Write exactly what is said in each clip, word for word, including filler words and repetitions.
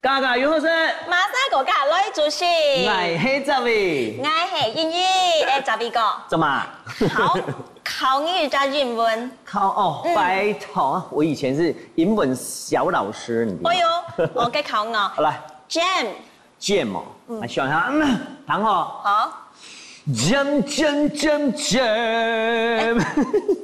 大家有好勢。馬上國家來主席。𠊎係澤偉。𠊎係英語，誒，澤偉哥。做麼？好，考你一隻英文。考哦，嗯。拜託，我以前是英文小老師，你知道嗎？哎喲，我該考你哦。好，來。Jam。Jam哦，嗯。來想一下，嗯，聽好。好。Jam jam jam jam。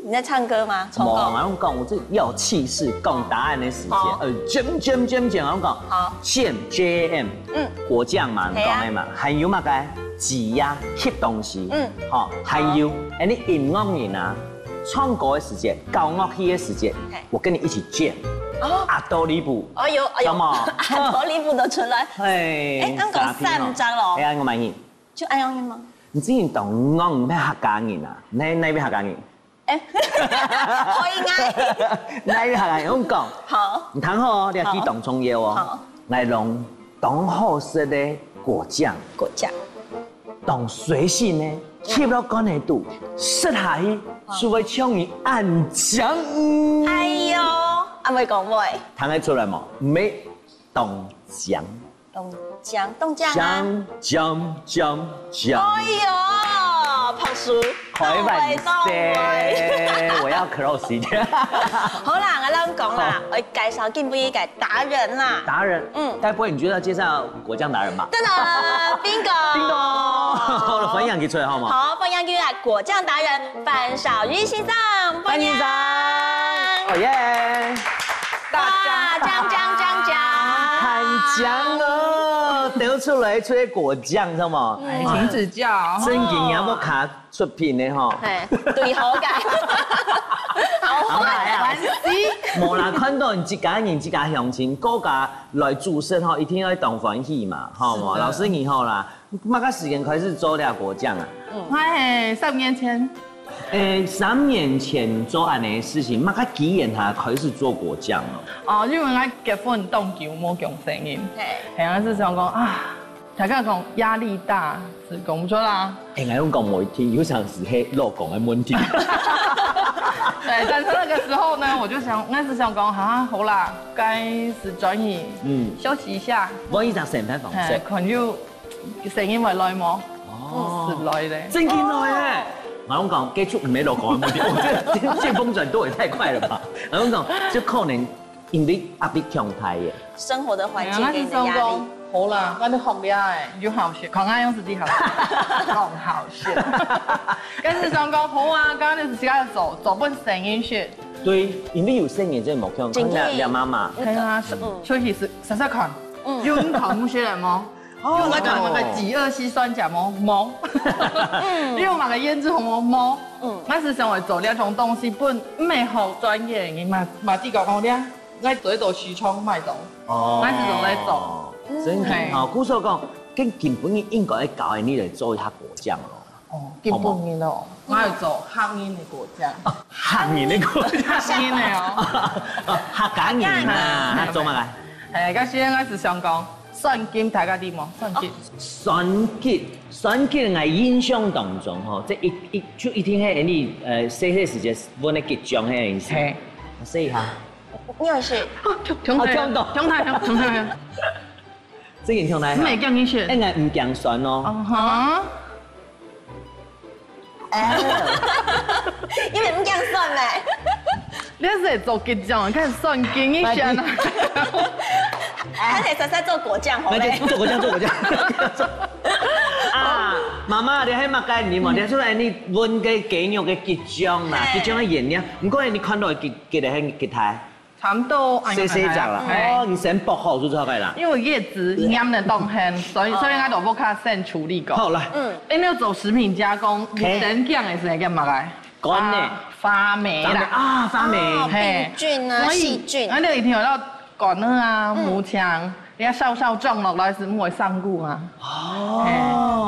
你在唱歌嗎？重講。無，我講，我這要有氣勢，講答案的時間。好。呃，jam jam jam jam，我講。好。Jam，J A M，嗯。果醬嘛，你講的嘛，係啊。還有麼个？擠壓，吸東西。嗯。好，還有，好。哎，你音樂人啊，唱歌的時間，搞樂器的時間，係。我跟你一起jam。哦。阿多里布。哦，有，有。知道嗎？阿多里布都出來。係，哎，恁講三隻咯。哎呀，我滿意。 就恁樣嘛。你之前當戇，你係客家人啊？你，你係客家人？哎，可以啊。你係客家人，我講。好。你聽好哦，你愛記當重要哦。好。來弄當好食个果醬。果醬。當隨性呢，吸落管仔肚，食下去，好。就會像你恁靚。哎喲，恁會講話。聽得出來無？無，當靚。 凍僵，凍僵啊！僵，僵，僵，僵。哎喲，拍手！開玩笑，我要close一點。好啦，𠊎摎你講啦，好。𠊎介紹今晡日个達人啦。達人，嗯。該不會你就要介紹果醬達人吧？噔噔，bingo！Bingo！歡迎佢出來好嗎？好，歡迎佢來，果醬達人范紹宇先生，歡迎。范先生。哦耶！ 大家哇，講講講講。很強哦，得出來出果醬，知道嗎？哎，請指教。正經也無卡出品的吼。嘿，對，好感。好好啊，好啊。無啦，看到你自家人、自家鄉親，各家來煮食吼，一定愛當歡喜嘛，好無？是的。老師你好啦， 麼个時間開始做這果醬啊？嗯。𠊎係三年前。誒，三年前做恁呢个事情，麼个機緣下開始做果醬哦？哦，因為𠊎結婚當久無降細人，嘿。係啊，係想講啊，大家講壓力大，係講毋出啦。誒，𠊎用講無一定，有常時係老公个問題。對，但是那個時候呢，我就想，那時想講，啊，好啦，該係轉移，嗯。休息一下。換一隻生活方式。哎，可能就 聲音會來無？哦。是來咧。正經來咧。哦。𠊎摎你講，該就毋係老公个問題，我這見，見風轉舵也太快了吧？𠊎摎你講，就可能因為壓力強大耶。生活的環境給你的壓力。哎呀，那是想講，好啦，那你學了欸，你就好學，看𠊎樣子你好學，講好學。但是想講，好啊，剛剛就是自家做，做分聲音學。對，因為有聲音這目標，真的。看了，了媽媽。對啊，是，嗯。所以是，試試看，嗯。有人考目學了嗎？ 哦，有麼个，有麼个飢餓溪酸鉀無？無。嗯。你有麼个胭脂紅無？無。嗯。𠊎係想愛做這種東西，分毋係好專業，你嘛，嘛知講講這，𠊎做得到市場買到。哦。𠊎係做得到。真好。嘿。故所講，跟根本應該教你來做一下果醬咯。 哦，基本个咯，𠊎愛做客人个果醬。客人个果醬。客人个哦。客家人啊，客家人啊。做麼个？哎，該時𠊎係想講，蒜金大家知無？蒜金。蒜金，蒜金𠊎印象當中吼，這一，一，就一定係你，呃，細細時節搵个桔醬係意思。嘿。試一下。你也是。哦，忒，忒大，哦，忒大。忒大，忒，忒大。這个忒大。你也這樣一些。哎，𠊎毋驚蒜哦。哦哈。 哎。因為毋驚蒜咩？你係做桔醬，看蒜金一下呢。哎。還得試試做果醬好咧。那就做果醬，做果醬。啊，媽媽，你還蠻感人嘛，嗯。你出來你搵个雞肉个桔醬啦，嘿。桔醬个原料，毋過你看到桔，桔个很吉大。 差不多，哎呀，細細隻啦。哎。哦，你先剝好就做好个啦。因為葉子黏得當很，所以，哦。所以𠊎都無較先處理過。好，來。嗯。因為做食品加工，嘿。你等講的是那個麼个？乾的。發，發霉啦。發霉啊，發霉。哦，嘿。病菌啊，所以，細菌。啊，你一定要乾的啊，嗯。無像 你愛燒燒種落來係毋會生菇啊。哦。嘿，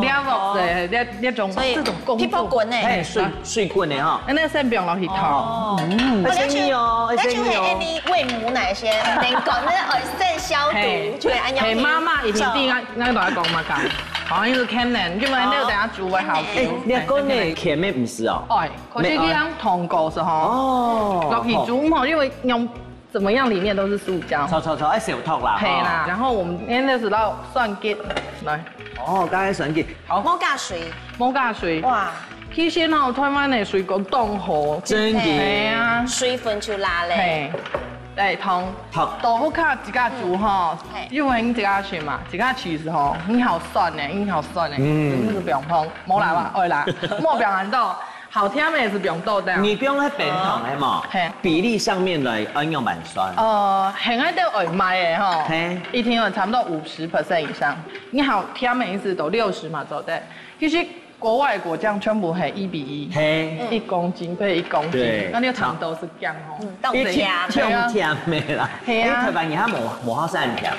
你愛落水，你，你種，所以，這種工作。皮包滾呢。嘿，水，水滾的哈。那，那先不用落去燙。哦。嗯。哦，愛先哦，愛先哦。那就係你餵母奶先，等滾呢，愛先消毒，嘿。就會恁樣。嘿，媽媽一定，一定要，那個來講嘛，講。好像是可能，因為那個等下煮會好煮。哎，你講那甜的不是哦？哎，可是這樣燙過是吼。哦。落去煮吼，因為用怎麼樣裡面都是塑膠。臭臭臭，愛消毒啦，嘿啦，吼。然後我們今天就知道蒜給，來，哦，剛才蒜給，好，無加水。無加水。哇，其實吼，台灣的水果當好，真的。嘿啊，水分就罅咧。嘿，對，通，好，豆腐卡自家煮吼，嗯，嘿，因為自家選嘛，自家其實吼，很好算呢，很好算呢，嗯，真的是不用碰，無啦吧，嗯，會啦，莫不要難到。 好甜个係毋用倒掉。你毋用去冰糖个嘛，嘿，比例上面來愛仰般算？呃，現在都愛賣个吼，嘿，一定要差不多五十percent以上。你好甜个意思都六十嘛，做得。其實國外果醬全部係一比一，嘿，一公斤配一公斤，對，該你个糖度係這樣吼，嗯，當甜，一甜甜个啦，嘿啊，因為台灣人佢無無好食甜啊，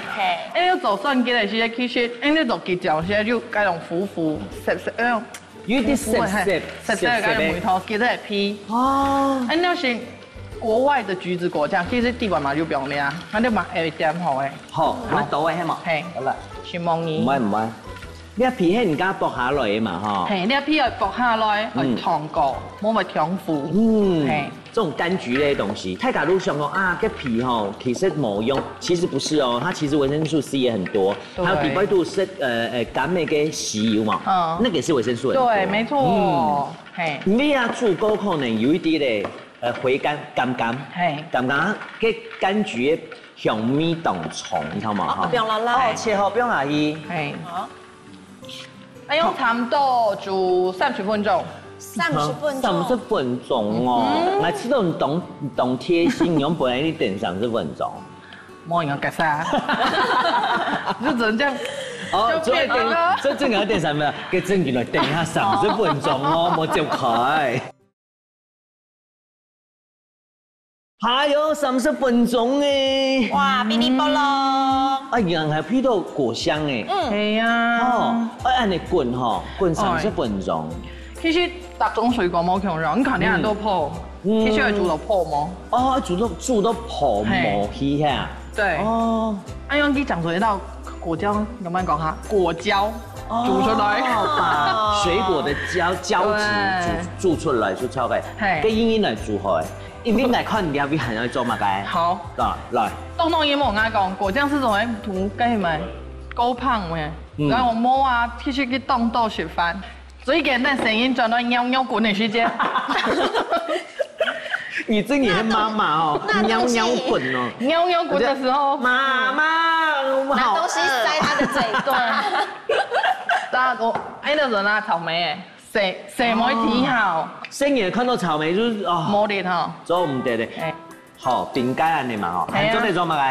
嘿，因為做蒜給个時節，其實因為做給醬時節就該種苦苦澀澀，哎喲。 有一點澀澀，澀澀个味道，澀澀个皮。哦，哎，那是國外的橘子果醬，其實地板嘛就不用了，那就嘛會點好哎。好，那倒个係嘛？嘿，好了，是無疑。毋愛毋愛，你皮係人家剝下來个嘛吼。嘿，你皮愛剝下來，愛燙過，無會痛苦。嗯，嘿。 這種柑橘類的東西，大家都想講啊，該皮吼，其實無用，其實不是哦，它其實維生素C也很多，對，還有裡背都是呃呃柑个个硒油嘛，嗯，那個也是維生素很多。對，沒錯，嗯，嘿，你啊煮過可能有一點點呃回甘，甘甘，嘿，甘甘，該柑橘个香味當重，你知道嗎？哈，不用了啦，哦，切好，不用阿姨，嘿，好。 哎喲，差不多煮三十分鐘。三十分鐘。三十分鐘哦，嗯，𠊎知道你當當貼心，你用本來你等三十分鐘。莫用該啥，就只能這樣。哦，就變了。所以等，所以正經要等三十分鐘，該正經來等一下三十分鐘哦，莫走開。 還有三十分鐘呢。哇，嗶哩啵咯。哎呀，還配到果香哎。嗯，係啊。哦，哎，恁樣滾吼，滾三十分鐘。其實逐種水果無共樣，你看你恁多泡，嗯，其實會煮到泡無？哦，煮到煮到泡無去哈。對。哦，哎喲，你講到一道果醬，有沒有講哈？果膠。 煮出來。哦，把水果的膠膠質煮煮出來，煮出來，嘿，跟英英來煮好哎。因為來看你這位還要做麼个？好，來來，東東也問我講，果醬係做麼个塗該麼个高胖咩？然後我摸啊，其實去動豆食飯，最簡單聲音轉到尿尿滾的時間。 你真的很媽媽哦，那東西，尿尿滾哦。尿尿滾的時候，媽媽，我們好餓。拿東西塞他的嘴。對。那我，哎，那時候那草莓，哎，誰誰沒提好？生也看到草莓就是哦，無力哈。做毋得的。哎，好，餅乾恁樣嘛吼，哎呀，還做得做麼个？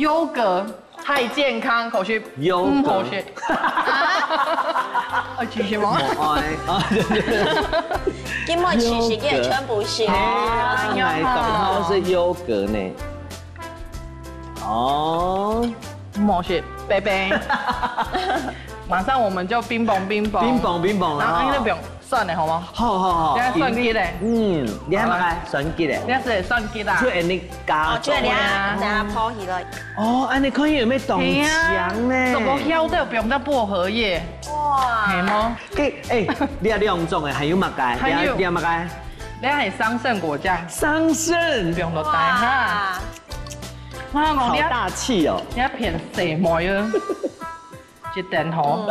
優格。 太健康，可是優格。嗯，可是。啊，其實嗎？無愛啊，對對對。今晡日食个全部係。哎呀，優格。哎，當好食優格呢。哦，無食，拜拜。馬上我們就冰棒冰棒。冰棒冰棒了哈。然後，哎，那不用， 蒜个好無？好好好，這下蒜給咧。嗯，你還蠻愛蒜給咧。這下係蒜給啦。就恁樣加哦，就恁樣，等下泡起來。哦，恁樣可以有沒有懂醬呢？係啊，怎麼挑都不用到薄荷葉。哇，係無？哎哎，你有兩種哎，還有麼个？還有。你有麼个？這下係桑葚果醬。桑葚，不用落袋哈。哇，我講你，好大氣哦。你要騙誰麼个？ 一等吼。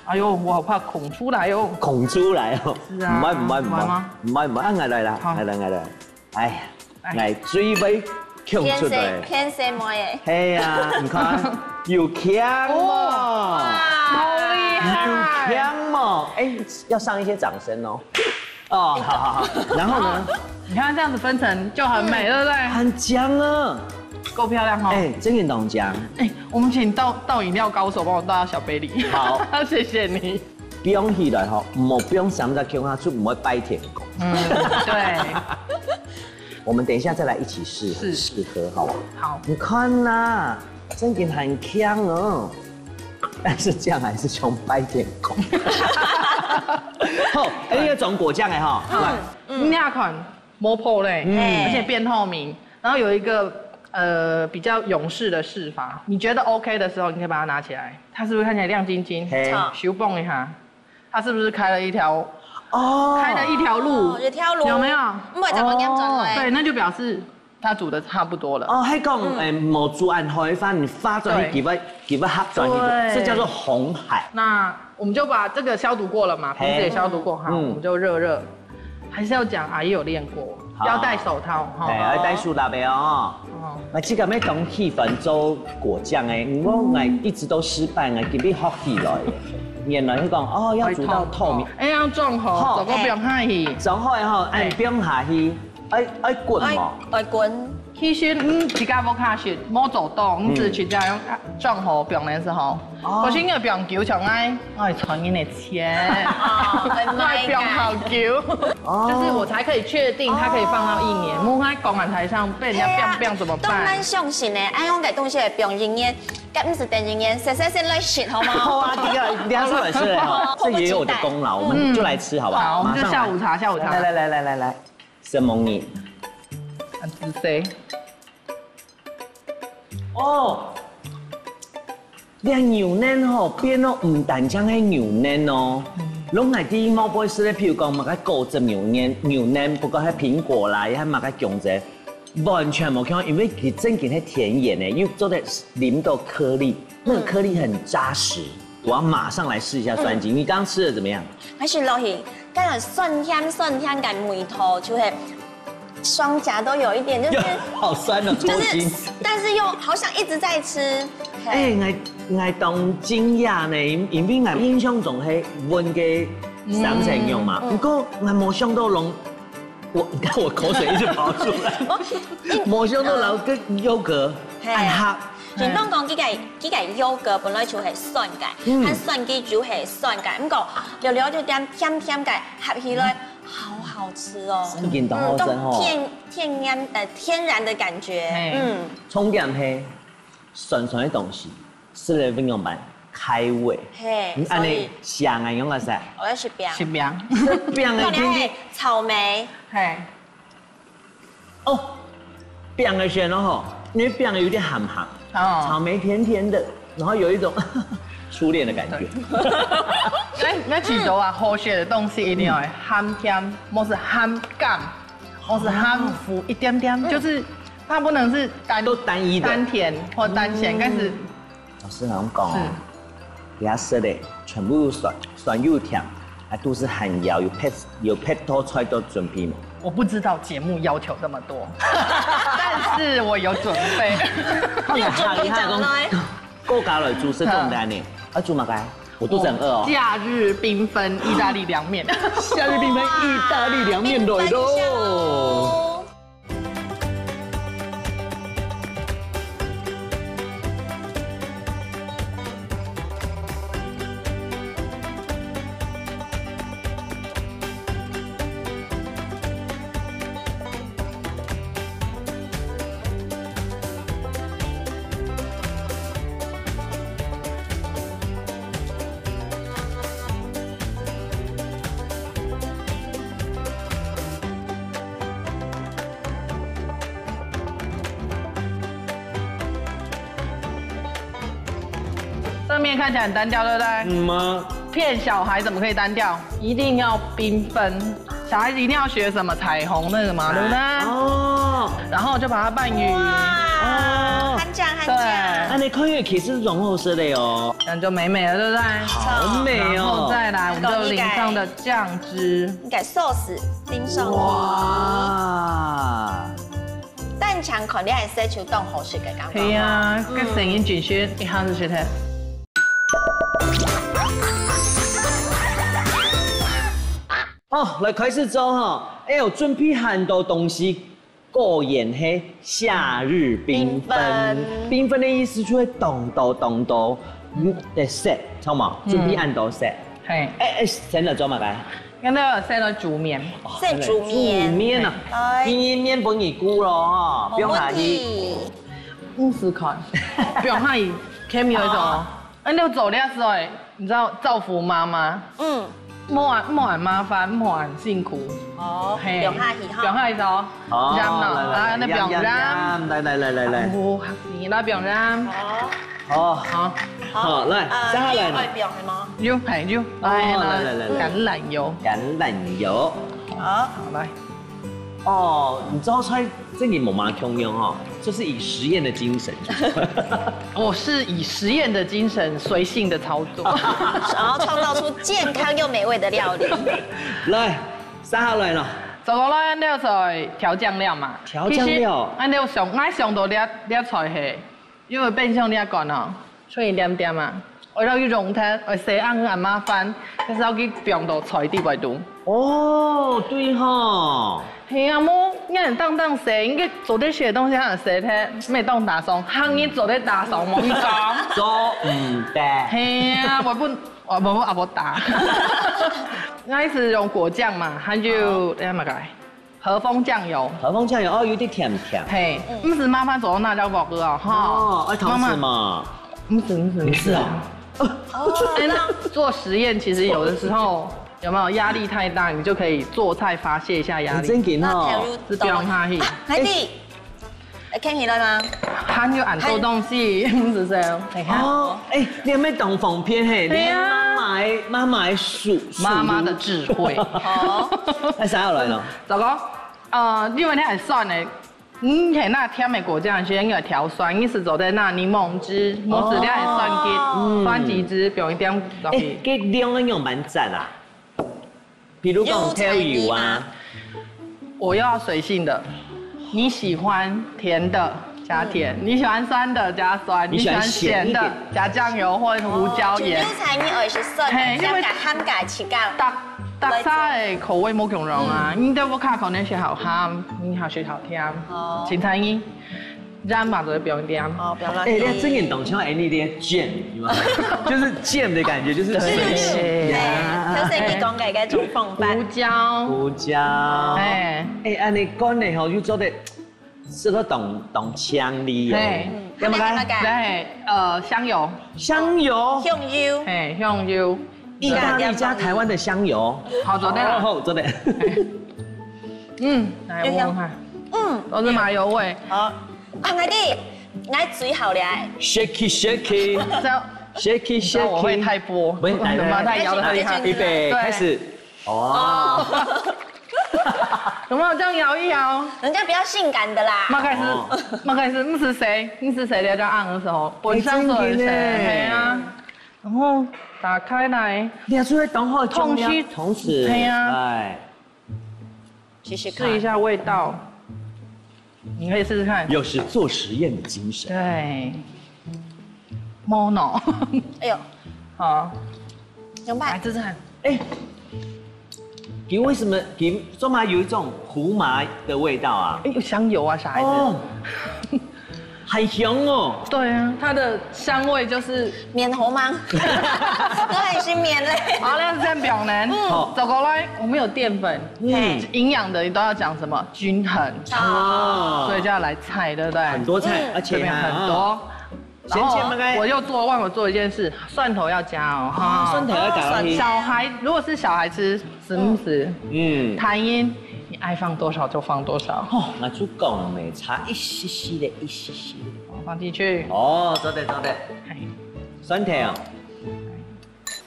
哎喲，我好怕孔出來哦。孔出來哦。是啊。毋會毋會毋會，毋會嗎？毋會毋會，啊，𠊎來啦，好。𠊎來𠊎來。哎呀，來。𠊎最尾孔出來。騙誰騙誰妹耶？係啊，你看，有強哦。哇，好厲害。有強哦。哎，要上一些掌聲哦。 哦，好好好，然後呢？你看這樣子分層就很美，對不對？很強啊。夠漂亮哦。哎，真的當強。哎，我們請倒倒飲料高手幫我倒到小杯裡。好。謝謝你。放起來吼，莫放三隻共下就毋會拜天公。嗯，對。我們等一下再來一起試，是。試喝，好不好？好。你看吶，真的很強哦。 但是這樣還是像拜天公。好，哎，你要裝果醬的哈，來。嗯，你看，無泡咧，嗯，而且變透明，然後有一個呃比較勇士的試法，你覺得 OK 的時候，你可以把它拿起來，它是不是看起來亮晶晶？嘿，手碰一下，它是不是開了一條，哦，開了一條路？哦，有條路，有沒有？毋會再講講轉來。對，那就表示它煮得差不多了。哦，還講，嗯。哎，無煮恁好个飯，你發出去，對。佢會，佢會合轉去，對。這叫做紅海。那我們就把這個消毒過了嘛，嘿。瓶子也消毒過，好，嗯。我們就熱熱。還是要講，阿姨有練過，好。要戴手套，哈。哎，要戴手套的哦。哦。那這個要當氣氛做果醬哎，因為我一直都失敗，我今日學起來。原來佢講，哦，要煮到透明。哎，要裝好，好，做个放下去。裝好以後，哎，哎。放下去。 愛，愛滾無？愛，愛滾。其實，嗯，自家屋下食，無做到，嗯，嗯。只係自家用，啊，裝好放个時候。哦。可是你放久，像愛，愛賺人个錢。哦，很愛放好久。哦。就是我才可以確定它可以放到一年，哦。莫愛講啊，台上被人家放放怎麼辦？嘿啊，都蠻相信的，哎，用个東西來放一年，該毋係等一年，細細先來食好嗎？好啊，這個一定要出來吃的哈，這也有我的功勞，我們就來吃好不好？嗯。好，我們就下午茶，馬上來。下午茶。來，來，來，來，來，來。 什麼你？很仔細。哦，這牛奶吼，變到毋單淨係牛奶哦。嗯。攏係第一毛杯係咧，譬如講，麼个果汁牛奶，牛奶，不管係蘋果啦，也係麼个果汁，完全無看，因為佢正經係天然个，又做得啉到顆粒，那個顆粒很扎實。 我要馬上來試一下酸雞，嗯。你剛剛吃的怎麼樣？還係落去，剛剛酸甜酸甜个味道，就係雙頰都有一點，就是，好酸哦，就是，抽筋。但是又好想一直在吃。嘿。哎，𠊎，𠊎當驚訝呢，因，因為𠊎印象中係溫个三層肉嘛，嗯。毋過𠊎無想到攏 我，你看我口水一直跑出來。無想到摎个優格，嘿。恁合。你當講這個，這個優格本來就係酸个，嗯。佢酸个就係酸个，毋過了了就點甜甜个，合起來，嗯。好好吃哦。酸味道好深哦。嗯，當天，天然，呃，天然的感覺，嘿。嗯。重點係酸酸个東西。 食了會仰般？開胃。嘿，嗯，恁呢，所以想啊，用个啥？𠊎愛食餅。食餅。食餅个天天。可能係草莓。嘿。哦，餅个選了吼，因為餅有點鹹鹹，哦。草莓甜甜的，然後有一種初戀的感覺。對。那，那其實啊，好食个東西一定要鹹甜，或是鹹甘，或是鹹苦一點點，嗯。就是它不能是單，都單一的。單甜或單鹹，嗯。但是 老師，𠊎講哦，是。這下食个全部有酸，酸又甜，啊，肚屎還枵，有配，有配套菜做準備無？我不知道節目要求這麼多，但是我有準備。你準備講來。顧家來煮食簡單呢，啊，煮麼个？我肚屎很餓哦。假日繽紛義大利涼麵。夏日繽紛義大利涼麵來嘍！哇，等一下哦。 上面看起來很單調，對不對？嗯嗎？騙小孩怎麼可以單調？一定要繽紛，小孩子一定要學什麼彩虹那個嘛，對不對？哦。然後就把它拌勻。哇，哦。很讚，很讚。對。恁呢看起來其實蠻好食个哦。這樣就美美了，對不對？好美哦。然後再來，我們就淋上的醬汁。應該sauce淋上去。哇。 單淨看這个色就當好食个感覺。係啊，嗯。該聲音真實，一下就食忒。哦，來開始做吼。哎喲，準備恁多東西，果然係夏日繽紛。繽紛。繽紛个意思就係當多當多，嗯，个色，著無？嗯。準備恁多色。嘿。哎，哎，先來做麼个？ 今日先來煮麵。哦，先煮麵。煮麵啊！來。今日麵分你顧咯，哈，無問題。毋使看，毋使看，佢有一種，哦。哎，你做這事哎，你知道造福媽媽，嗯。莫喊，莫喊麻煩，莫喊辛苦。哦，嘿，放下去哈。放下去哦。哦，這樣呢，來，來，啊，那放這樣。來，來，來，來，來。哦，客氣，那放這樣。哦。 哦，好。好，來，呃，接下來呢？愛放係無？有，係，有。哦，來，來，來，來，來。橄欖油。橄欖油。好。好，來。哦，你做菜真个無麼共樣哦，就是以實驗的精神去做。我是以實驗的精神，隨性的操作。想要創造出健康又美味的料理。來，續下來了。走過來，恁樣就調醬料嘛。調醬料其實恁樣想，𠊎想到這這菜係，因為冰箱這罐哦，剩一點點嘛，我要去用它，我洗恁很麻煩，但是要去放到菜底背肚。哦，對吼。係啊，無，你很當當洗，應該做得洗的東西還洗它，沒當打爽，行業做得打爽，無你講。做毋得。係啊，我不，我不阿伯打。那一直用果醬嘛，還有哎呀，麼个？和風醬油。和風醬油哦，有點甜甜。嘿，毋係麻煩做那條鑊个哦，哈。哦，愛糖媽媽醋嘛。毋係毋係毋係哦。哎，那做實驗其實有的時候有沒有壓力太大，你就可以做菜發洩一下壓力。真緊哦。是不用客氣。啊，海弟，哎，看起來嗎？還有恁多東西，毋係這樣。你看，哦，哎，你還沒當方便嘿，你對啊媽媽的媽媽的手，媽媽的智慧。哦，那續下來了。糟糕，呃，因為你還酸呢，你很那甜的果醬，先用調酸，你是做得那檸檬汁，莫是你還酸嗯个，酸橘汁，放一點落哎去，。這量要用蠻讚啊。比如講豆油啊，我又要隨性的，你喜歡甜的加甜，你喜歡酸的加酸，你喜歡你喜歡鹹的鹹一點加醬油或胡椒鹽就。韭菜你愛食酸，嘿因為香港、鹹个、自家。大大家的口味無共樣啊，你在屋下可能係好鹹，你好食好甜，哦青菜你，這樣嘛就會放一點。哦，不要亂哎，你看真的懂像哎，你的醬，有嗎？就是醬的感覺，就是水性對，呀。頭先你講个該種方法胡。椒，胡椒。哎，哎，哎，恁呢乾的吼，又做得食到當當香味哦。嘿。要麼个？來，呃，香油，香油，香油，哎，香油，意大利加台灣的香油。好做得啦。哦，做得。嗯，來我看，嗯，都是麻油味。好。啊，𠊎知，𠊎最好了。Shake it, shake it, 这样 shake it, 你知道我会 shake it。太波，喂，来来来，太摇得很厉害。预备，对开始。哦，哦，有没有这样摇一摇？人家比較性感的啦。马开始哦，马开始，你是谁？你是谁？你要这样按的时候，我上手的谁？哎真的呢哎呀，然后打开来，你要注意等会同时同时，哎呀哎，试试试一下味道，你可以试试看。又是做实验的精神。对，mono，哎呦，好，怎么办？来试试看。哎，你为什么你做嘛有一种胡麻的味道啊？哎，有香油啊，小孩子。哦，很香哦。对啊，它的香味就是面红吗？都很是面嘞。好，那是这样表呢。好走过来，我们有淀粉，嗯营养的你都要讲什么？均衡。啊，所以就要来菜，对不对？很多菜嗯，而且这边很还多。先切开然后我又做，忘了做一件事，蒜头要加哦，哈。蒜头要加进去。小孩如果是小孩吃，是不是？嗯，弹音，你爱放多少就放多少，哦，那就讲没差一些些的，一些些。放进去。哦，做得做得，哎，蒜头啊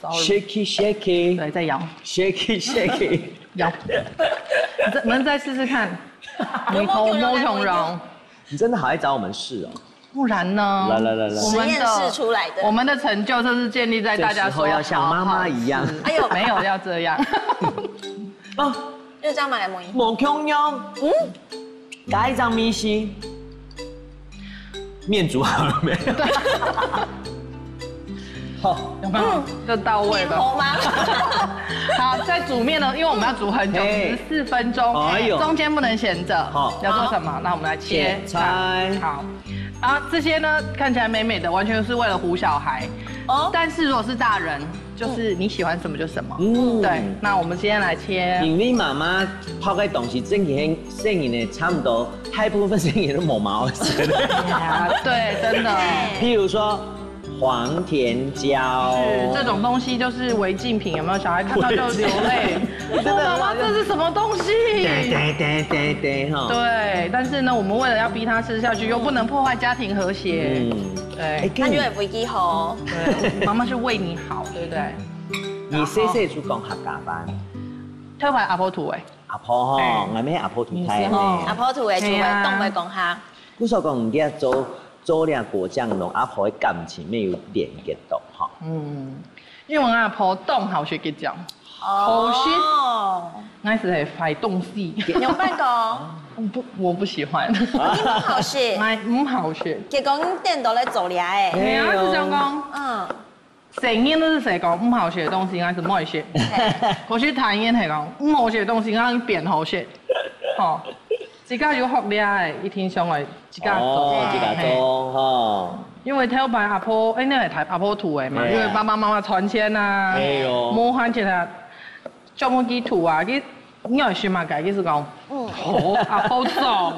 稍微，shake it shake it，shake 对，再摇 it shake it。摇。你再我们再试试看，你头摸恐龙。你真的好爱找我们试哦。不然呢？来来来来我们的实验室出来的我们的成就就是建立在大家说这时候要像妈妈一样好好吃哎呦没有要这样。哦，就这样嘛，来模样。无共样。嗯，改一张明星，面煮好了没有？好，有没有？就到位了。面红吗？好，在煮面呢，因为我们要煮很久，嘿十四分钟，哎呦中间不能闲着。好要做什么？那我们来切切菜好，啊，这些呢看起来美美的，完全是为了唬小孩。哦，但是如果是大人，就是你喜欢什么就什么。嗯对，那我们今天来切。因为妈妈泡个东西，真个生意呢，差不多大部分生意都无毛事的。啊，对，真的。譬如说黄甜椒，是这种东西就是违禁品，有没有？小孩看到就流泪。真的妈妈，这是什么东西？对对对对对哈。对，但是呢，我们为了要逼他吃下去，又不能破坏家庭和谐。嗯，对，感觉也不一好。对，妈妈是为你好，对不对？你细细就讲客家话，特别阿婆土哎，阿婆吼，嘿。𠊎乜阿婆渡大个呢。你是吼。阿婆渡个就會，係啊。當會講客。故所講，你做，做這果醬，同阿婆个感情乜有連結到吼。嗯，因為𠊎阿婆當好食个醬，哦。好食，𠊎係壞東西。仰般講？我不，我不喜歡。你毋好食。𠊎毋好食。結果你顛倒來做了欸。係啊，係哦。就想講，嗯。 細人都係講毋好食个東西，𠊎係毋愛食。嘿。可是大人係講毋好食个東西，𠊎變好食。吼，自家有學了个，一定想愛自家做。哦，自家做，嘿。吼。因為頭擺阿婆，哎，那个阿婆渡个嘛，嘿啊。因為爸爸媽媽賺錢啊，哎喲。無閒錢啊，專門去渡啊，去 你愛食麼个？佢係講，嗯。好，阿婆做。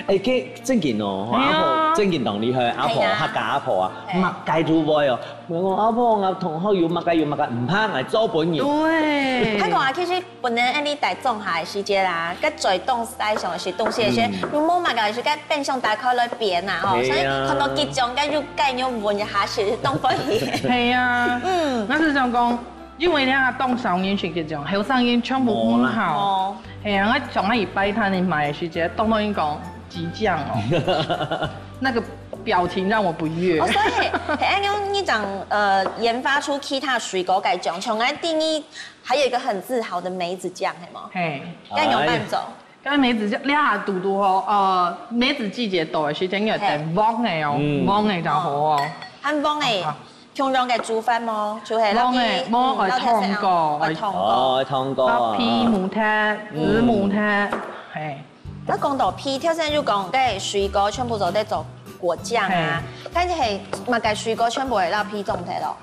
哎，該正經哦，係啊。阿婆正經當厲害，阿婆，係啊。客家阿婆啊，係。麼个都會哦。𠊎講阿婆，𠊎同學有麼个有麼个，毋怕，𠊎做分你。對。佢講啊，其實本來恁樣大眾下个時節啦，該最當時代上个食東西个時節，嗯。有無麼个係該冰箱打開來變啊，吼，係啊。所以看到結帳，該就該樣聞一下，係當歡喜。係啊。嗯。𠊎係想講， 因為你看當少年時節，後生人全部毋好。無啦。哦。係啊，𠊎像𠊎一擺攤你買个時節，當多人講激醬哦，那個表情讓我不悅。哦，所以，係，恁樣你講，呃，研發出其他水果个醬，像𠊎第二，還有一個很自豪的梅子醬，係無？嘿。該仰般做？哎呀。該梅子醬，你看堵堵吼，呃，梅子季節到个時間，有等黃个哦，嗯。黃个就好哦。哦，還黃个。啊。 共樣个煮法無？就係落去，黃个，無，嗯，愛燙過，愛燙過。哦，燙過。落皮無忒，嗯。籽無忒，嘿。該講到皮，頭先有講，該水果全部做得做果醬啊。嘿。但係麼个水果全部會落皮種忒咯？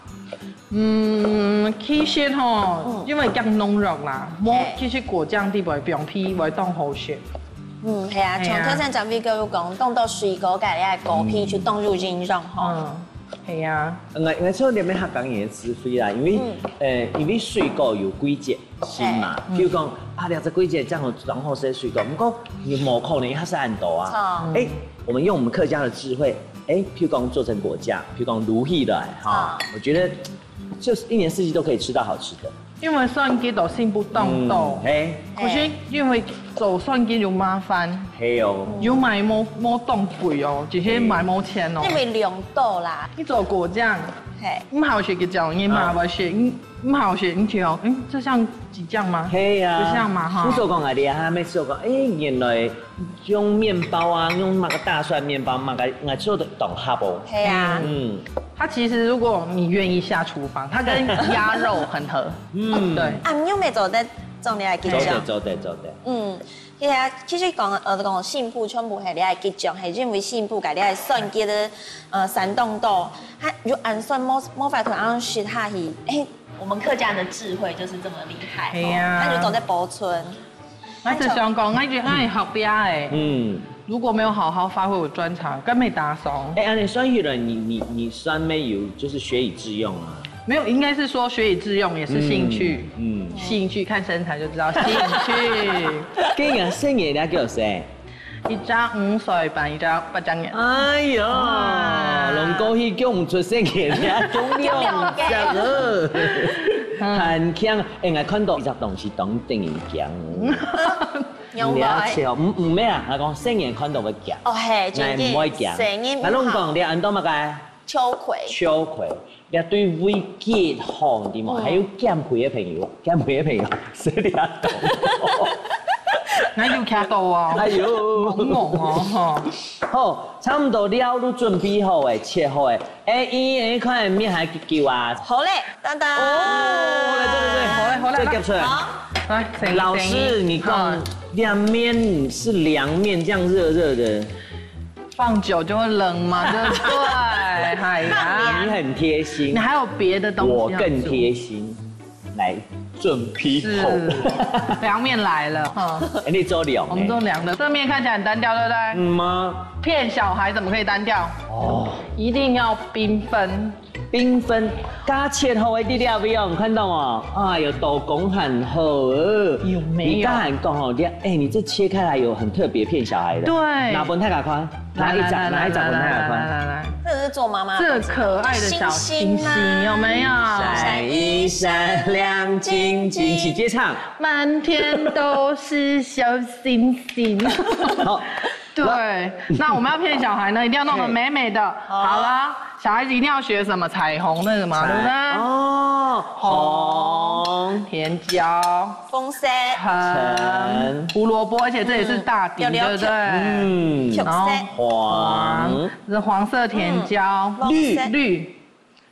嗯，其實吼，嗯。因為較濃郁啦，無，嘿。其實果醬底背放皮會當好食。嗯，係啊，係啊。像頭先張偉哥有講，當多水果，該个果皮就當有營養吼。嗯。 係啊。𠊎，𠊎想這邊客家人个智慧啦，因為，嗯。呃，因為水果有季節性嘛，嗯。比如講，啊，這隻季節正好當好食水果，毋過你無可能一下食恁多啊。錯。哎，我們用我們客家的智慧，哎，譬如講做成果醬，譬如講滷起來，哈，嗯。我覺得就是一年四季都可以吃到好吃的。 因為算計到新埔當多，嗯，嘿。可是因為做算計又麻煩，嘿哦。又買無，無當貴哦，只係買無錢哦。因為量多啦。你做果醬，嘿。毋好食个醬，你買回去，嗯。你毋好食，你就，嗯，這像激醬嗎？嘿呀。就像嘛哈。不是我講啊，你還沒吃過，哎，原來用麵包啊，用那個大蒜麵包，那個，那做得當好哦。嘿啊。嗯。 它其實如果你願意下廚房，它跟鴨肉很合。嗯。對。啊，你有無做得種你个激醬？做得，做得，做得。嗯，其實啊，其實講，呃，講新埔全部係你个激醬，係因為新埔个你个算計个，呃，山東島，它有恁算無，無法度恁食下去。哎，我們客家的智慧就是這麼厲害。係啊。它就做得保存。 𠊎係想講，𠊎一直愛學這个。嗯。如果沒有好好發揮我專長，根本打爽。哎，恁樣算起來，你，你，你算沒有，就是學以致用啊。沒有，應該是說學以致用也是興趣。嗯，嗯。興趣，看身材就知道，興趣。跟你講，細人仔幾多歲？一隻五歲半，一隻八隻月。哎喲，哇。龍哥去叫毋出細人仔，叫兩隻了。嗯。很強。哎，𠊎看到一隻東西當得人驚。 仰會？你要笑，毋，毋，無啊，𠊎講細人看到會驚。哦，嘿，正經，𠊎毋會驚。細人毋好。𠊎攏講，你安到麼个？秋葵。秋葵，你對胃幾好，對無？嗯。還有減肥个朋友，減肥个朋友，食這東西。𠊎有徛到哦。哎喲。懵懵哦，吼。好，差毋多料都準備好誒，切好誒。 哎，依依，你看面還久啊？好嘞，當當。哦，來，對，對，對，好嘞，好嘞，再夾出來。好。來，請，老師，請。你講，好。涼麵是涼麵，這樣熱熱的。放久就會冷嘛，對不對？哎呀。你很貼心。你還有別的東西要煮。我更貼心。 來準備好。是，涼麵來了，哈。哎，你做涼的。我們做涼的，這麵看起來很單調，對不對？嗯嗎？騙小孩怎麼可以單調？哦。一定要繽紛。缤纷，加切好个在這位哦，你看到哦？哎喲，刀工很好哦。有沒有？你剛才講哦，你哎，你這切開來有很特別騙小孩的。對。拿分大家看，拿一張，來，來，拿一張分大家看。來，來，來，來。這是做媽媽的。這可愛的小星星，星星啊。有沒有？閃一閃亮晶晶，一起接唱。滿天都是小星星。好，對，那我們要騙小孩呢，一定要弄得美美的。好。好了，小孩子一定要學什麼？彩虹那個嘛，對不對？哦，紅。紅。甜椒。紅色。橙。橙。胡蘿蔔，而且這也是大餅，嗯，對不對？嗯。然後黃。黃。這是黃色甜椒。嗯。綠。綠。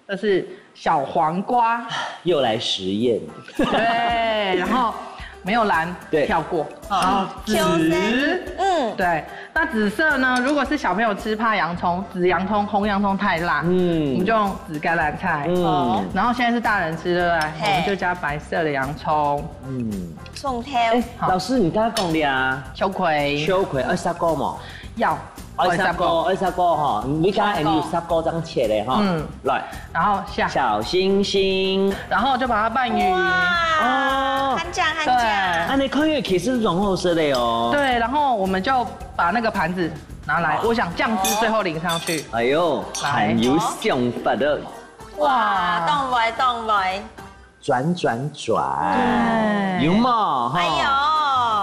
就是小黃瓜。又來實驗。對，然後沒有藍，對。跳過。好，然後紫。嗯。對，那紫色呢？如果是小朋友吃怕洋蔥，紫洋蔥、紅洋蔥太辣，嗯。我們就用紫甘藍菜。嗯。然後現在是大人吃，對不對？嘿。我們就加白色的洋蔥。嗯。蔥頭。哎，好。老師，你剛剛講的啊，秋葵。秋葵，愛殺過嗎？要。 愛殺過，愛殺過吼，你看，哎，你有殺過這樣切的哈。嗯。來，然後下。小星星。然後就把它拌勻。哇，哦。很靚，很靚。對。啊，你看，因為其實融合式的哦。對，然後我們就把那個盤子拿來，我想醬汁最後淋上去。哎喲，來。很有想法的。哇，當會，當會。 轉轉轉，對。有無？吼。哎喲。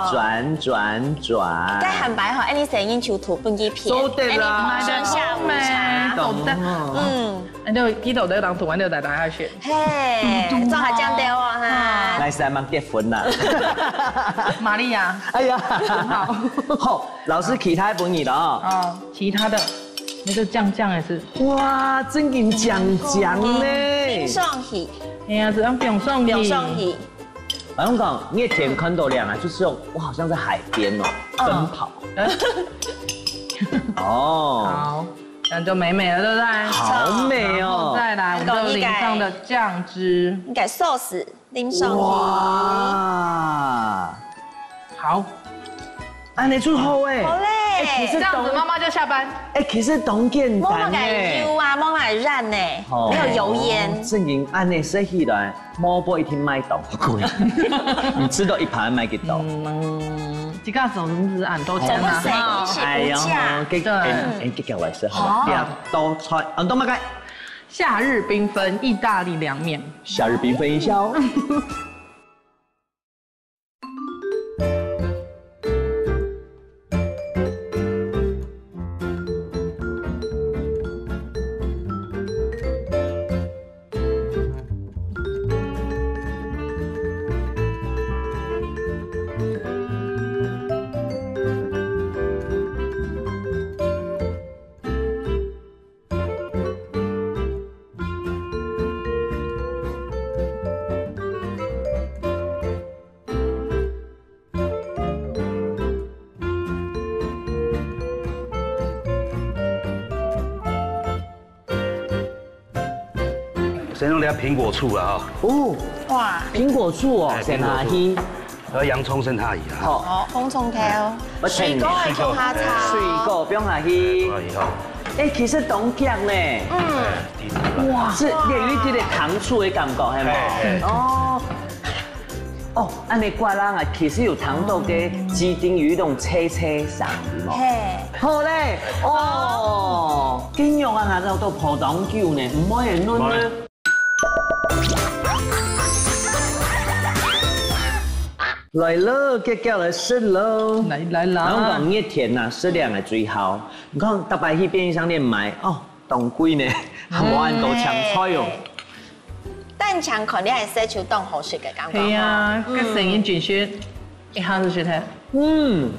轉轉轉。該下擺吼，恁樣細人就塗分佢騙，做得啦。恁樣當成下午茶。懂。做得。嗯。哎，就幾多个人塗完就來來下去。嘿，做下醬料哦哈。來，係麼人結婚啦？瑪利亞。哎呀，好。好，老師其他分你了哦。哦，其他的，那個醬醬也是。哇，正經醬醬呢。冰上去。 哎呀，這樣放上去。放上去。老實講，你的天看到亮啊，就是有，我好像在海邊哦，嗯。奔跑。哦。好，這樣就美美了，對不對？好美哦。然後再來，我們就淋上的醬汁。你給sauce淋上去。哇。好。 恁樣就好欸。好嘞。欸，其實當，這樣子媽媽就下班。欸，其實當簡單欸。莫買油啊，莫買染呢，哦，沒有油煙。正經恁樣食起來，莫買一定買當貴。你吃到一盤買幾多？嗯，這個總是恁多錢啊。總是省一些哎呀，物價。吼，給，對。欸，欸，給我來吃好了。好。不要多菜，啊，都買個。夏日繽紛義大利涼麵。夏日繽紛一下哦。 先用點蘋果醋啊，哈。哦，哇。蘋果醋哦，哎，先下去。蘋果醋。然後洋蔥先下去啊。好。哦，紅蔥頭。我請你。水果還放下炒。水果放下去。哎，放下去，好。欸，其實當遽呢。嗯。哎，滴出來。哇，係連有一滴个糖醋的感覺，係無？哎，哎。哦。 哦，恁樣刮啦啊，其實有聽到个雞丁有一種脆脆聲，有無？嘿。好嘞，哦，雞肉啊，拿到都泡當久呢，毋會很嫩呢。來了，遽遽來食咯。來，來啦。然後講熱天啊，食涼个最好。你看，逐擺去便利商店買，哦，當貴呢，還無恁多青菜哦。 單淨看你還係就當好食个感覺。係啊，嗯。該聲音真係一下就食忒。嗯。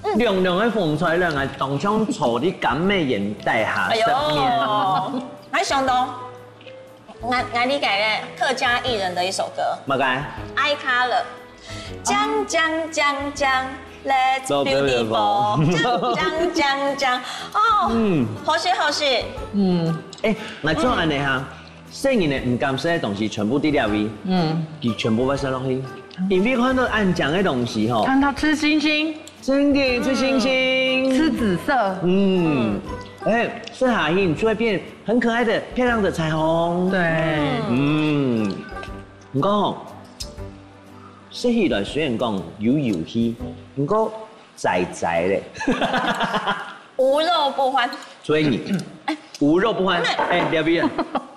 嗯。涼涼个紅菜涼啊，當像坐在甘美園底下食麵。哎喲，還想到，𠊎，𠊎理解个客家藝人的一首歌。麼个？愛卡了。 鏘鏘鏘鏘，Let's beautiful，鏘鏘鏘鏘，哦，嗯。好食好食。嗯。欸，𠊎做恁樣哈，細人仔毋敢食个東西全部在這位，嗯。佢全部會食落去，因為看到恁靚个東西吼，看到吃星星，真个吃星星，吃紫色，嗯。哎，吃下去你就會變很可愛的、漂亮的彩虹。對。嗯，毋過吼，食起來雖然講有油氣，毋過 仔仔咧。無肉不歡。所以你無肉不歡，哎，廖碧啊，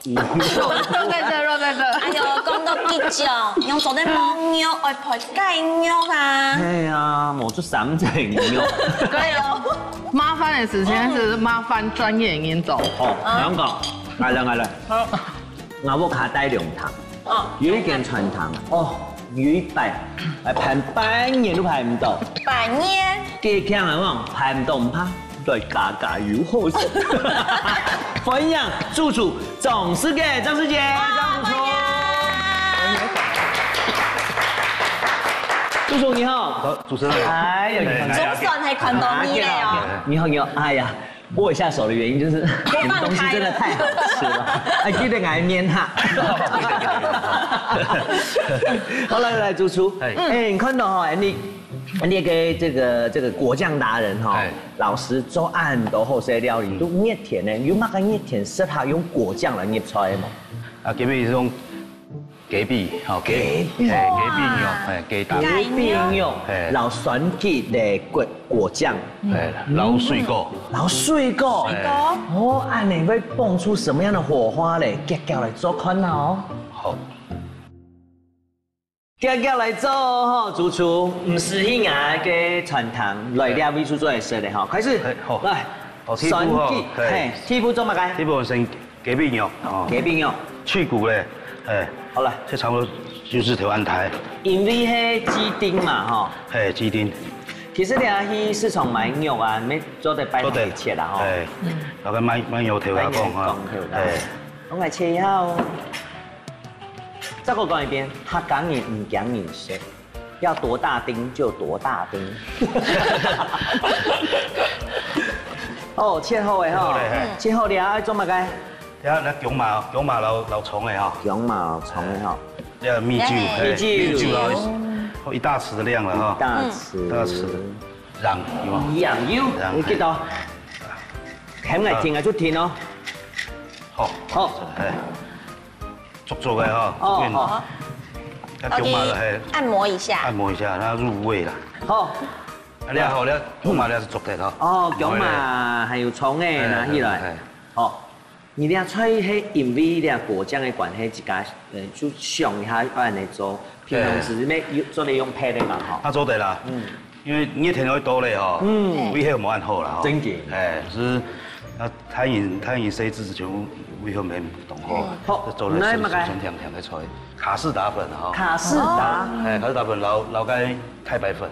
無肉不歡。肉在這，肉在這。哎喲，講到這種，用手在摸肉，愛配雞肉啊。哎呀，我就三隻牛。可以哦。麻煩的事情是麻煩專業人做。好，難講，來了來了。好。 𠊎屋下大龍潭，哦，有一間餐廳，哦，有一擺，哎，排半年都排毋到。半年？幾強啊，講排毋到毋怕，來加加油好勢。歡迎主廚張師傑，張師傑，張主廚。主廚你好。好，主持人好。哎呀，你好。總算係看到你了哦。你好，你好，哎呀， 握一下手的原因就是你們東西真的太好吃了，哎，記得來面哈。好，來來，主廚，哎，你看到哈，你你个這個這個果醬達人哈，老師做恁多好食料理，都熱天呢，有麼个熱天適合用果醬來入菜嗎？啊，基本上 雞髀，吼，雞，雞髀。嘿，雞髀肉，嘿，雞蛋。雞髀肉，嘿，摎酸桔个果果醬，嘿，摎水果，摎水果。嘿。哦，恁呢會蹦出什麼樣的火花咧？遽遽來做看啊哦。好。遽遽來做吼，主廚，毋使去人个餐廳，來這位處做會食个吼。開始，嘿，好。來，哦，第一步吼，酸桔，嘿。嘿，第一步做麼个？第一步先 雞髀肉，哦。雞髀肉。去骨咧，哎，好了。這差不多就是頭安胎。因為係雞丁嘛，吼。哎，雞丁。其實你啊去市場買肉啊，你做得擺盤切啦，吼。哎，大概買買肉頭啊講哈，哎，攏來切一下哦。再過講一遍，客家人毋驚人食。 要多大丁就多大丁。哦，切好个吼，切好了愛做麼个？等下來薑嫲，薑嫲摎摎蔥个吼。薑嫲蔥个吼。要米酒，嘿，米酒，米酒摎一大匙的量了哈，大匙，大匙，讓有嗎？讓有，讓，你知道，很愛聽啊，就聽哦。好，好，哎。 足足个吼，哦，好。要薑嫲个，嘿，按摩一下，按摩一下，讓它入味啦。好，啊，你好，你薑嫲你係足个吼。哦，薑嫲還有蔥个拿起來，好。你這菜係因為這果醬个關係，自家呃就想一下愛來做，平常時乜有做得用配个嘛吼。啊，做得啦，嗯。 因為熱天會多咧吼，嗯，胃口無恁好啦吼。真个。哎，係啊，太陽太陽曬之前胃口無恁好，好，做了酸酸甜甜个菜，卡士達粉吼。卡士達，哎，卡士達粉摎摎該太白粉。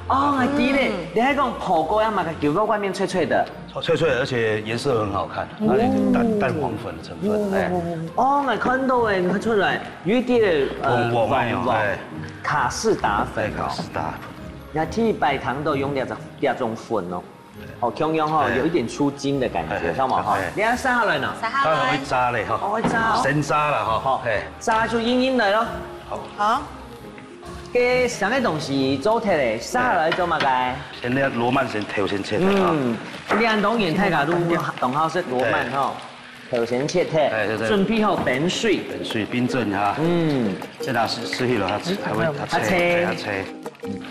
哦，𠊎知咧，你還講泡過啊嘛，佢外面脆脆的。脆脆，而且顏色很好看，那有點蛋蛋黃粉的成分，哎。哦，𠊎看到欸，你看出來，有一點呃黃黃个哦，黃黃，哎。卡士達粉哦。對，卡士達粉。 那第一擺聽到用這隻這種粉哦，哦，共樣吼，有一點出筋的感覺，知無吼？你愛煠下來呢？煠下來。會炸咧吼，哦，會炸哦。先炸了吼，好，嘿，炸就硬硬來咯。好，該三個東西做忒咧，煠下來做麼个？先拿螺鰻先頭先切忒哈。嗯，你恁多年大家都當好食螺鰻吼。 頭先切忒，哎，對，對。準備好冰水。冰水冰鎮哈。嗯。這拿食食去了，佢佢會佢脆，佢脆。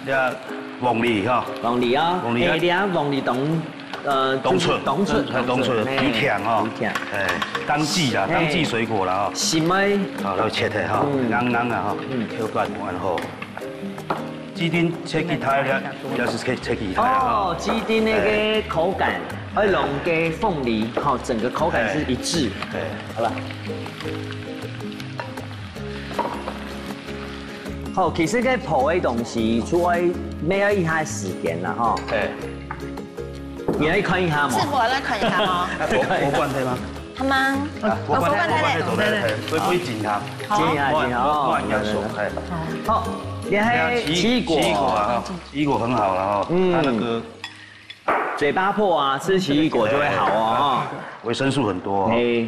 這黃梨哈。黃梨啊，黃梨啊。哎，你看黃梨當呃，當出，當出，哎，當出，有甜哈。有甜。哎，當季啦，當季水果啦哈。係咩？好，然後切忒哈，硬硬啊哈，切塊蠻好。 雞丁切幾大粒，也係切切幾大粒。哦，雞丁那個口感，會摎該鳳梨，吼，整個口感是一致。對，好了。好，其實該泡个東西，除了愛愛一下時間啦，吼。對。你愛看一下嘛。師傅，我來看一下哦。我我關係嗎？ 好嗎？啊，我關係，我關係做得，對對對，會會緊張。好。緊張緊張哦。我我很嚴肅，哎。好，你還有奇異果，奇異果啊，奇異果很好了哈，嗯，它那個嘴巴破啊，吃奇異果就會好哦哈。維生素很多哦。哎，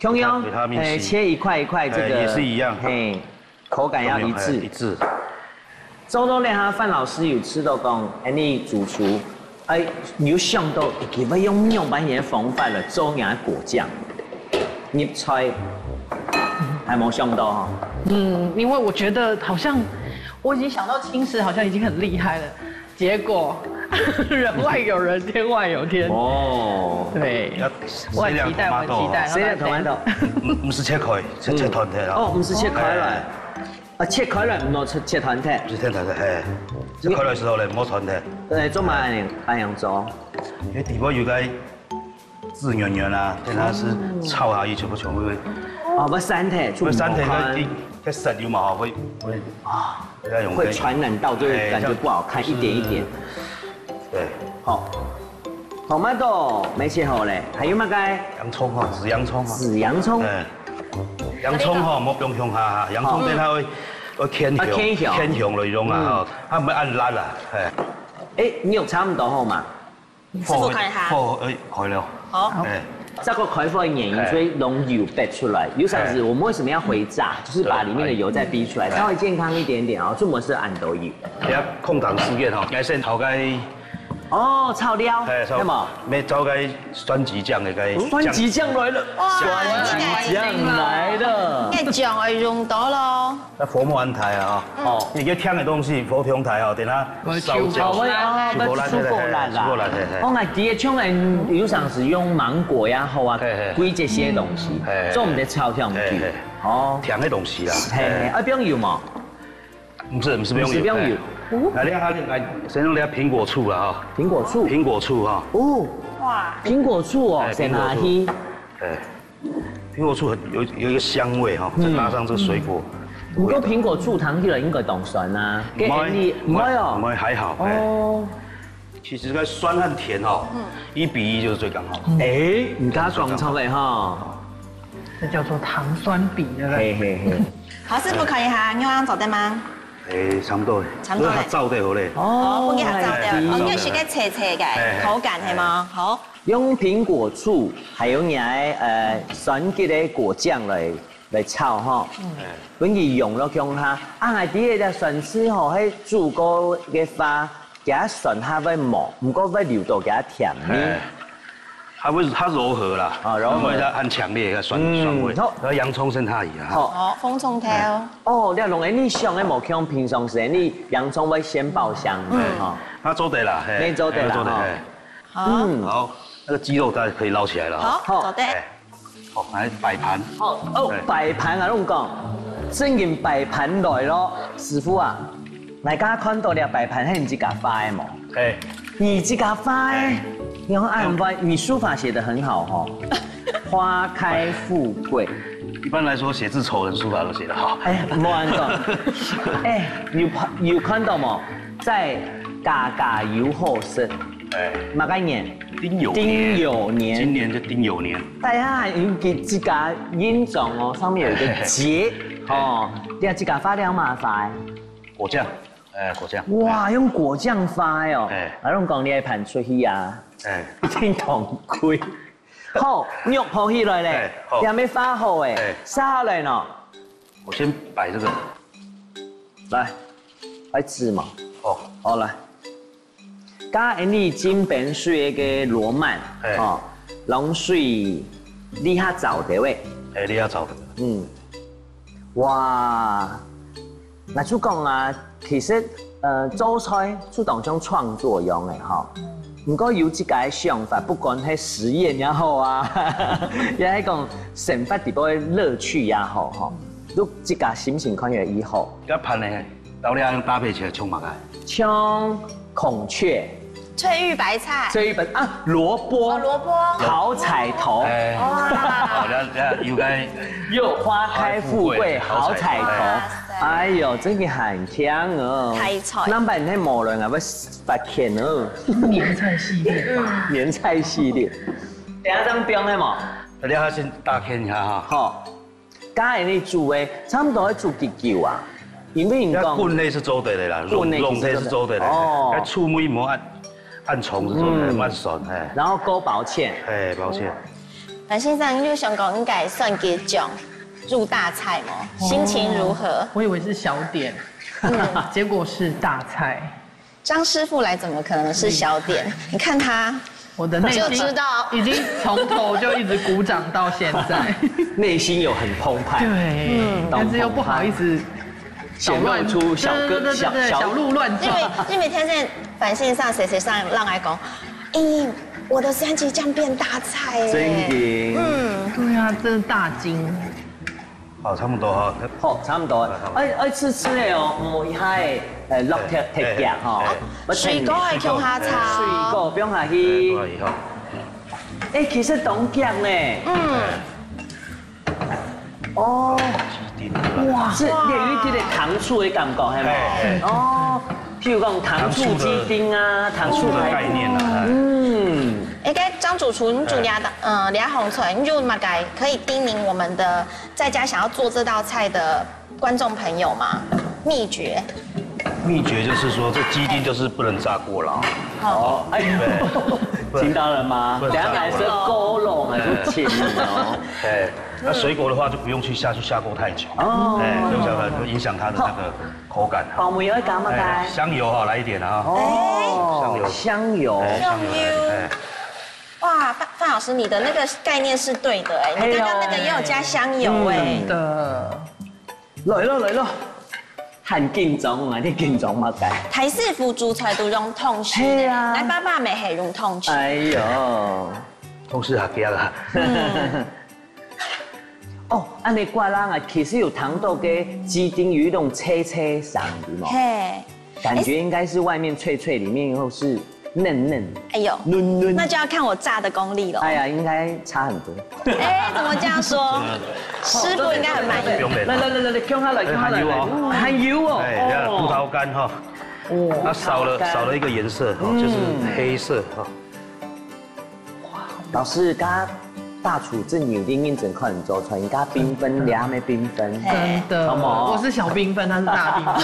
共樣，維他命C，哎，切一塊一塊，這個也是一樣，嘿，口感要一致。一致。 做到這下，范老師有試著講，恁呢主廚哎，你有想到佢會用仰般个方法來做佢个果醬？入菜，還無想到哈。嗯，因為我覺得好像我已經想到輕食，好像已經很厲害了。結果人外有人，天外有天。哦，對，我很期待，我很期待。誰个tomato？毋毋係切開，切切斷忒啦。哦，毋係切開來，啊，切開來毋好切切斷忒。毋係切斷忒，嘿，切開來時候咧，毋好斷忒。對，做麼个恁樣恁樣做？因為底部有個汁軟軟啊，等下係炒下去全部全部會，哦，會散忒，會散忒，看該該色有嘛吼，會會啊，會用會傳染到，就會感覺不好看，一點一點。對，好，tomato沒切好嘞，還有麼个？洋蔥哈，紫洋蔥哈，紫洋蔥。哎，洋蔥哈，莫放傷下哈，洋蔥等下會會牽啊牽香牽香來用啊哈，啊毋愛恁辣啊，哎，哎，你有差不多好嘛？師傅看一下。火哎開了，好，哎，這個開火的原因，哎所以用油逼出來。有時候是我們為什麼要回炸，就是把裡面的油再逼出來，稍微健康一點點哦。這模式很多油。等下空檔時間哈，愛先炒該哦，炒料，哎炒那麼沒炒該酸橘醬的該酸橘醬來了，哇酸橘醬來了。該醬愛用到咯。那火莫恁大啊，哦，你个忒个東西火忒大哦，等下燒焦，好，我就火辣哦，出火辣啦。出火辣，嘿嘿。哦，𠊎知个，像人有常時用芒果也好啊，嘿嘿歸這些東西嘿，嘿做毋得炒香去嘿嘿。哦，忒个東西啦，嘿嘿，啊，放油無？毋係毋係，不用毋係不用油油。哎那你看，你看，先用那蘋果醋了哈，蘋果醋。蘋果醋哈，哦，哇，蘋果醋哦，哎先下去。哎，蘋果醋很有有一個香味哈，再搭上這個水果，毋過蘋果醋糖起來應該當酸啊，毋會你毋會哦。毋會還好，哎，哦，其實該酸和甜哈，一比一就是最剛好。哎，你剛剛講錯了哈。這叫做糖酸比，對不對？嘿嘿嘿。好，師傅看一下，你有恁樣做得嗎？哎，差不多嘞，差不多嘞這下燥得好嘞。哦，哦分佢下燥掉，哎哦，你係該脆脆个哎哎口感係嗎？好，用蘋果醋，還有你个呃酸橘个果醬來來炒吼，哎分佢用落去下，啊，𠊎知个酸醋吼，係煮過个話，佢酸下會無，毋過會留到佢甜味。哎，它會它柔和啦，啊柔和因為它很強烈的酸嗯酸味，好然後洋蔥先下去啊，好，哦，紅蔥頭，哦，你弄个你想个無像平常時，你洋蔥會先爆香的哈。那做得啦，嘿，那做得啦哈那做得嘿。好，嗯，好，那個雞肉大家可以撈起來了哈。好，做得，哎，好，來擺盤。哦哦，擺盤啊，攏講，正經擺盤來咯，師傅啊，大家看到這擺盤係你自家畫个無？哎，你自家畫个，你看恁會，你書法寫得很好吼，花開富貴。一般來說，寫字醜人書法都寫得好。哎，莫恁講，哎，有有看到無？在家家有好食，哎，麼个年？丁酉丁酉年今年就丁酉年。大家還有給自家印象哦，上面有一個結哦，你看自家畫了麼个？果醬，哎，果醬。哇，用果醬畫个哦！哎啊，攏講你个盤出去啊，哎，一定當貴。好，肉好起來咧哎，好也沒畫好哎哎，下來呢。我先擺這個。來，來紙嘛，哦，好來。加你浸冰水个羅曼哎哦，冷水你下燥个喂。哎，你要找的。嗯，哇，那就講啊，其實呃，做菜就當像創作一樣个哈。毋過有自家个想法，不管係實驗也好啊，也係講生活裡背个樂趣也好哈，就自家心情看起來以後。該盤呢，然後你要搭配起來衝嘛，哎。像孔雀、翠玉白菜，這一本啊，蘿蔔、哦，蘿蔔，好彩頭，哎，哇，好，那那有該又花開富貴好彩頭。哇塞哎呦，真的很強哦！太菜那麼你無論啊，會發現哦。年菜系列吧。年菜系列，等下這樣放係無？大家先打開一下哈。好，剛才你煮个差不多要煮幾久啊？因為你講該滾類係做得个啦，滾類弄類係做得个。哦該醋味無恁恁重係做得个，嗯無恁酸，哎，然後勾薄芡，哎，抱歉。但先生，你有想講應該算个醬入大菜嗎？心情如何？我以為是小點，結果是大菜。当师傅来怎么可能是小点？你看他，我的内心就知道已经从头就一直鼓掌到现在。内心有很澎湃，对，但是又不好意思显露出小哥对对对对对，小小小鹿乱撞。因为因为天天短信上谁谁上让来讲，哎，我的三级酱变大菜哎，真的。嗯，对啊，真的大惊。好，差不多哈。好，差不多。哎哎，試試个哦，莫一下个，呃，落忒忒強吼。哎水果个共下水炒，果放下去过。来以后，哎，其实当强呢。嗯，哦，鸡丁，哇，是有一点点糖醋的感觉，系吗？哎哎哦，譬如讲糖醋鸡丁啊，糖醋排骨糖醋的概念啊，哎嗯，哎，该张主厨，你煮这道，嗯，这道红菜，你有么个可以叮咛我们的在家想要做这道菜的观众朋友吗？秘诀？秘诀就是说，这鸡丁就是不能炸过了啊。哦，哎，听到了吗？不能等下来是高冷还是轻哦？哎，那水果的话就不用去下去下锅太久，哦哎，不用下太久，影响它的那个口感。宝木要加么个？哎，香油哈，来一点啊。哦，香油香油。哎，香油来一点，哎，哇，范范老师，你的那个概念是对的哎，你刚刚那个也有加香油哎，的，来咯来咯，很紧张啊，你紧张么个？台式福煮菜都用汤匙的，嘿啊来爸爸没系用汤匙。哎呦，都是阿爹啦。哦，安尼瓜啦啊，其实有糖豆个鸡丁有一种脆脆香，对吗？嘿，感觉应该是外面脆脆，里面又是嫩嫩，哎呦，嫩嫩。那就要看我炸的功力了。哎呀，应该差很多。哎，怎么这样说？师傅应该很满意。不用了来来来来来，看下来，哎看下来，还有哦还有哦，哎，要葡萄干哈，哦，它少了葡萄干少了一个颜色哈，就是黑色哈。老师，刚刚大厨正有点认真看你做出来，你刚刚缤纷，两个缤纷。哎真的，好不好我是小缤纷，他是大缤纷。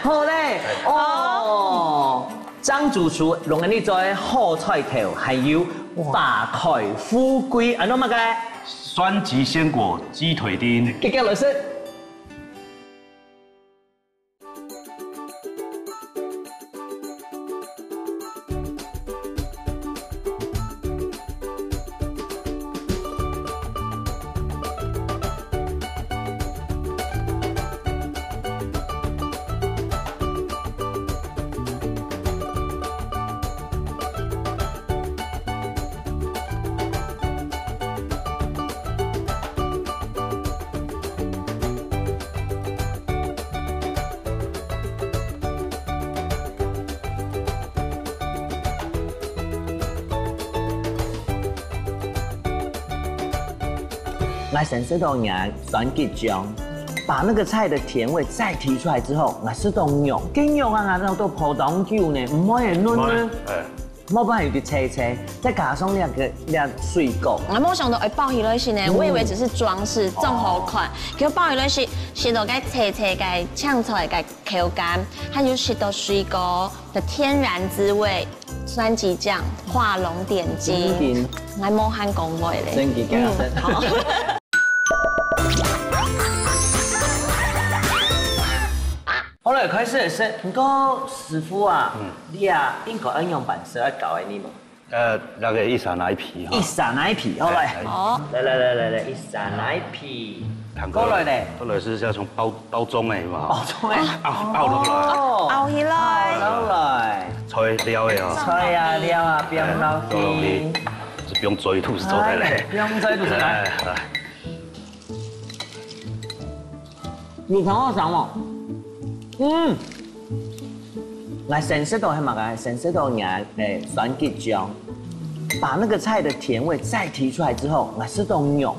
好嘞，哦，张主厨，弄个你做的好菜头，还有花开富贵，安到么个？酸吉鲜果鸡腿丁，给给老师。 来先食到你个酸桔醬，把那个菜的甜味再提出来之后，来食到肉，跟肉啊，然后都泡当久呢，唔會很嫩呢。哎，莫不然有点脆脆，再加上那个那水果，我没有想到，哎，包起来是呢，我以为只是装饰，正好看，结果包起来是，是那个脆脆个青菜个口感，它有食到水果的天然滋味，酸桔酱、画龙点睛，点睛还没喊讲话嘞。真的假的嗯，好。好了，开始了，是，不过师傅啊，你啊，应该要用白色来搞的，你嘛。呃，那个一撒奶皮哈一，撒奶皮，好来，哦，来来来来来，一撒奶皮，看过来嘞，过来是要从包包装哎嘛，包装哎，啊，包落来，哦，包起来。包来，菜料的哦，菜啊料啊，不要浪费。是不用追吐司做的嘞。不用追吐司来。哎，来，有糖好香哦。嗯，来先食到还蛮个，先食到你个酸桔酱，把那个菜的甜味再提出来之后，来食到肉，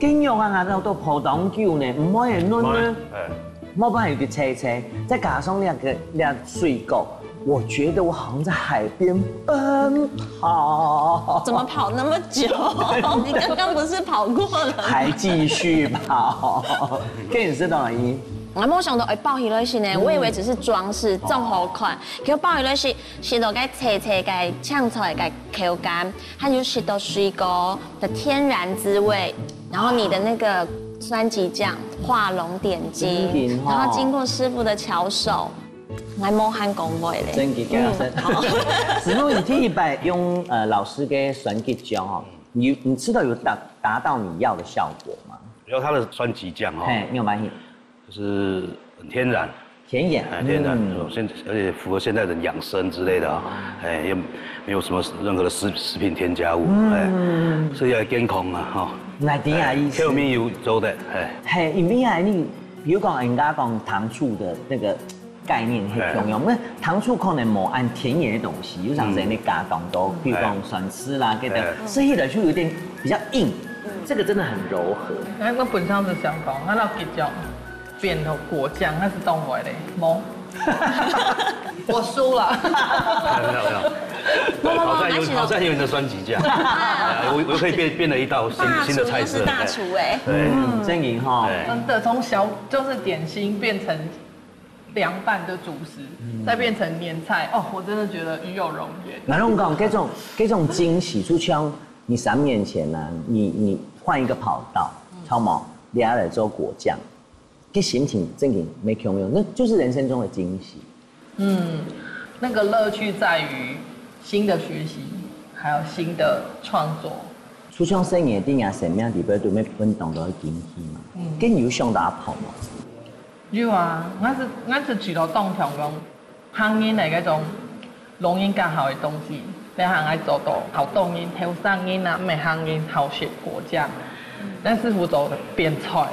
跟肉啊，然后都泡当久呢，唔会很嫩呢。哎，莫不然有点脆脆，再加上那个那水果，我觉得我好像在海边奔跑。怎么跑那么久？你刚刚不是跑过了吗？还继续跑，跟你是同意。我没有想到，哎，包起来是呢，我以为只是装饰，正好看，结果包起来是，是那个脆脆个青菜个口感，它有食到水果的天然滋味，然后你的那个酸桔酱、画龙点睛，真的哦然后经过师傅的巧手， ，𠊎無閒講話咧。真个假个？嗯，好。師傅，你第一擺用呃老師个酸桔醬哦，你你吃到有達達到你要的效果嗎？然后它的酸桔酱哦，嘿，你有发现？就是很天然，甜点，哎，天然，嗯现而且符合现代人养生之类的啊，哎，又没有什么任何的食食品添加物，哎，所以要健康啊哈。那你的意思，Q 面有做的，哎，嘿，因為啊，你比如講人家講糖醋的那個概念很重要，那糖醋可能無恁甜的東西，有常時你加當多，比如講酸醋啦，這个，哎所以呢就有點比較硬，這個真的很柔和。哎，那本上是想講，那到桔醬變成果醬，那是當壞咧，無。我輸了。没有没有没有，对，不不不挑战有那是挑战有你的酸桔酱，哎我我可以变变了一道新大厨新的菜色，就是大厨哎。对，嗯，正经哈。哎真的从小就是点心变成凉拌的主食，再变成年菜，哦，我真的觉得与有荣焉。那我讲，这种这种惊喜，就像你三年前呢、你你换一个跑道，知道吗？你要来做果酱，这心情正经没共样，那就是人生中的惊喜。嗯，那个乐趣在于新的学习，还有新的创作。就像生意定啊，生命里边都没分当多的惊喜嘛，跟你有想到跑嘛？有啊，我是我是觉得当常讲，行业的那种容易干好的东西，你行爱做到好多人，后生人啊，毋系行人好食果酱，但是我做变菜，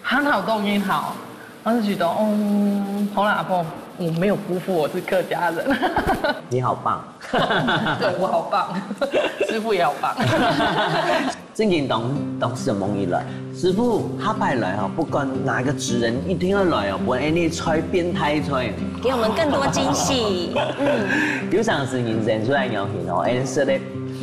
行好多人好，我是觉得，嗯，好啦，阿婆，我没有辜负我是客家人。你好棒！对我好棒，师傅也好棒。正经当当时问伊来，师傅下摆来哈，不管哪个职人，一定要来哦，不然你菜变大菜。给我们更多惊喜。有常时人生出来有形哦，哎，食的，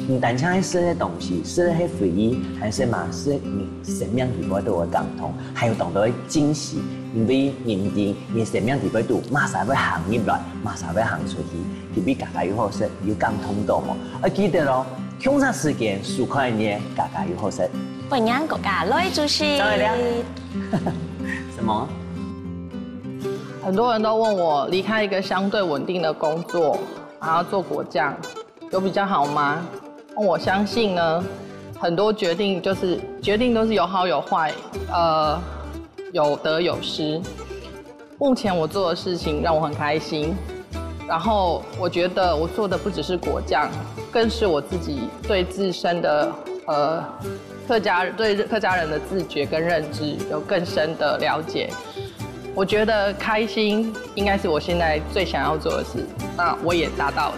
唔单单係食的东西，食的係回忆，还係嘛，食你生命里背都有感动，还有当多的惊喜，因为人哋你生命里背都马上会行入来，马上会行出去，特别家家有好食，有感动到哦。要记得咯， 共样时间收看个家家有好食。本阳国家来主持。再来了什么？很多人都问我，离开一个相对稳定的工作，然后做果酱，有比较好吗？我相信呢，很多决定就是决定都是有好有坏，呃，有得有失。目前我做的事情让我很开心，然后我觉得我做的不只是果酱，更是我自己对自身的呃客家对客家人的自觉跟认知有更深的了解。我觉得开心应该是我现在最想要做的事，那我也达到了。